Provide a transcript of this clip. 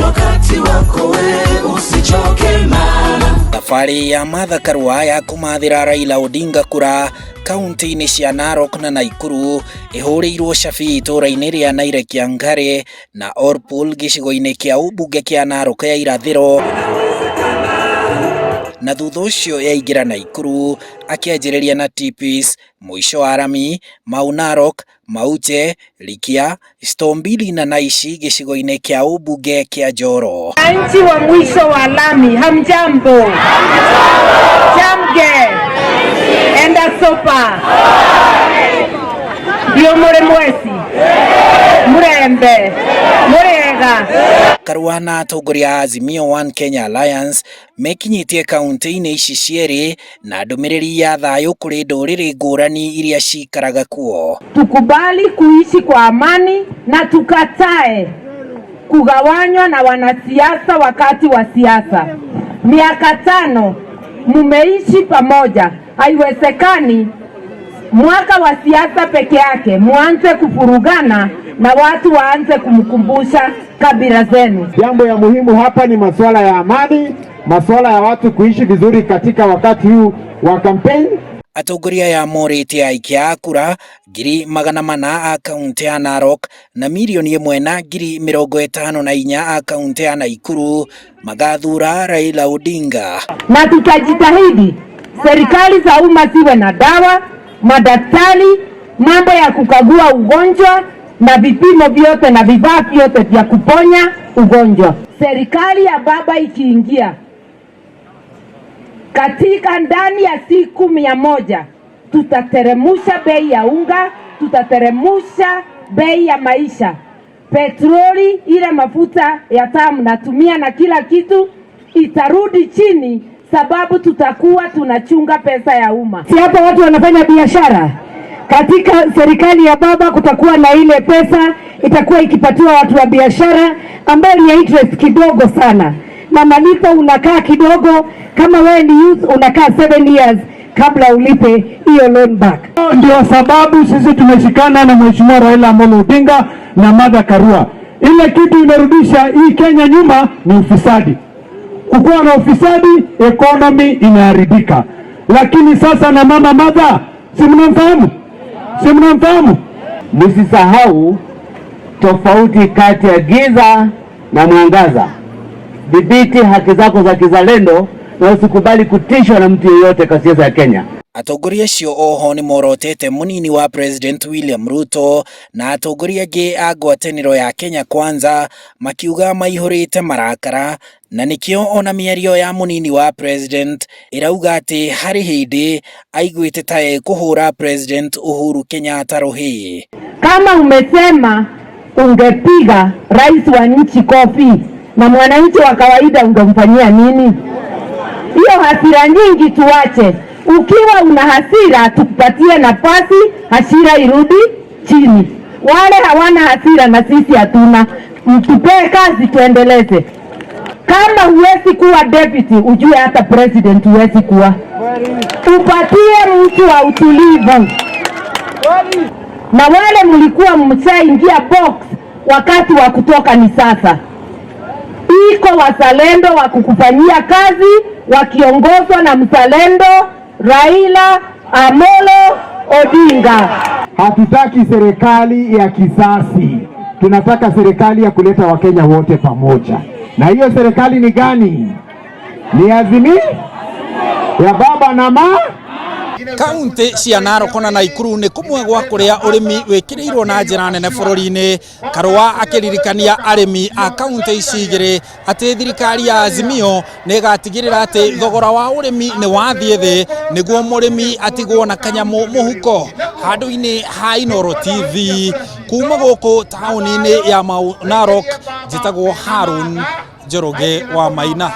Wakati wako we, usichoke mama. Thabarĩ ya Martha Karua ya kũmathĩra Raila Odinga kura kaunti-inĩ cia Narok na Nakuru ĩhũrĩirwo cabi itũra-inĩ rĩa Nairekiangare na Orpul gĩcigo-inĩ kĩa ũmbunge kĩa Narok ya irathĩro na thutha ũcio yaingĩra Nakuru akĩanjĩrĩria na Tipis, mũico wa rami, Mau Narok, Mauche, Rikia, Stombili na Naishi gĩcigo-inĩ kĩa ũmbunge kĩa Njoro. Wananchi wa mwisho wa lami, hamjambo? Chamge enda sopa ndio muri mwesi murembe muriega. Karua na atongoria a Azimio One Kenya Alliance mekinyĩtie kaunti-inĩ ici cierĩ na ndũmĩrĩri ya thayũ kũrĩ ndũrĩrĩ ngũrani iria cikaraga kuo. Tukubali kuishi kwa amani na tukatae kugawanywa na wanasiasa wakati wa siasa. Miaka 5 mumeishi pamoja, haiwezekani mwaka wa siasa peke yake muanze kufurugana na watu waanze kumkumbusha kabila zenu. Jambo ya muhimu hapa ni masuala ya amani, masuala ya watu kuishi vizuri katika wakati huu wa kampeni. Atongoria aya morĩtie aikia a kura 400,000 a kaunti ya Narok na 1,054,000 a kaunti ya Nakuru magathura Raila Odinga. Na tutajitahidi serikali za umma ziwe na dawa, madaktari, mambo ya kukagua ugonjwa na vipimo vyote na vifaa vyote vya kuponya ugonjwa. Serikali ya baba ikiingia katika ndani ya siku 100 tutateremusha bei ya unga, tutateremusha bei ya maisha, petroli ile mafuta ya taa mnatumia na kila kitu itarudi chini, sababu tutakuwa tunachunga pesa ya umma. Si hapa watu wanafanya biashara. Katika serikali ya baba kutakuwa na ile pesa itakuwa ikipatiwa watu wa biashara ambayo ni ya interest kidogo sana, na malipo unakaa kidogo. Kama wewe ni youth unakaa 7 years kabla ulipe hiyo loan back. Ndio sababu sisi tumeshikana na Mheshimiwa Raila Amolo Odinga na Martha Karua. Ile kitu imerudisha hii Kenya nyuma ni ufisadi. Kukuwa na ufisadi, economy inaharibika. Lakini sasa na mama Martha, si mnamfahamu? Si mnamfahamu? Msisahau tofauti kati ya giza na mwangaza. Dhibiti haki zako za kizalendo na usikubali kutishwa na mtu yeyote kwa siasa ya Kenya. Atongoria acio oho nĩ morotete mũnini wa President William Ruto na atongoria angĩ a ngwatanĩro ya Kenya Kwanza makiuga maihũrĩte marakara na nĩkĩo ona mĩario ya mũnini wa President ĩrauga atĩ harĩ hĩndĩ aiguĩte ta ekũhũra President Uhuru Kenyatta rũhĩ. Kama umesema ungepiga rais wa nchi kofi na mwananchi wa kawaida ungemfanyia nini? Hiyo hasira nyingi tuache. Ukiwa una hasira, tukupatie nafasi, hasira irudi chini. Wale hawana hasira na sisi hatuna, mtupee kazi tuendeleze. Kama huwezi kuwa deputy, ujue hata president huwezi kuwa. Tupatie mtu wa utulivu. Na wale mlikuwa mshaingia box, wakati wa kutoka ni sasa. Iko wazalendo wa kukufanyia kazi wakiongozwa na mzalendo Raila Amolo Odinga. Hatutaki serikali ya kisasi, tunataka serikali ya kuleta Wakenya wote pamoja. Na hiyo serikali ni gani? Ni Azimio ya baba na ma Kaunti cia Narok na Nakuru nĩ kũmwe gwa kũrĩa ũrĩmi wĩkĩrĩirwo na njĩra nene bũrũri-inĩ. Karua akĩririkania arĩmi a kaunti ici igĩrĩ atĩ thirikari ya Azimio nĩ ĩgatigĩrĩra atĩ thogora wa ũrĩmi nĩ wathiĩ thĩ nĩguo mũrĩmi atigwo na kanyamũ mũhuko. Handũ-inĩ ha Inooro TV kuma gũkũ taũni-inĩ ya Mau Narok, njĩtagwo Harun Njoroge wa Maina.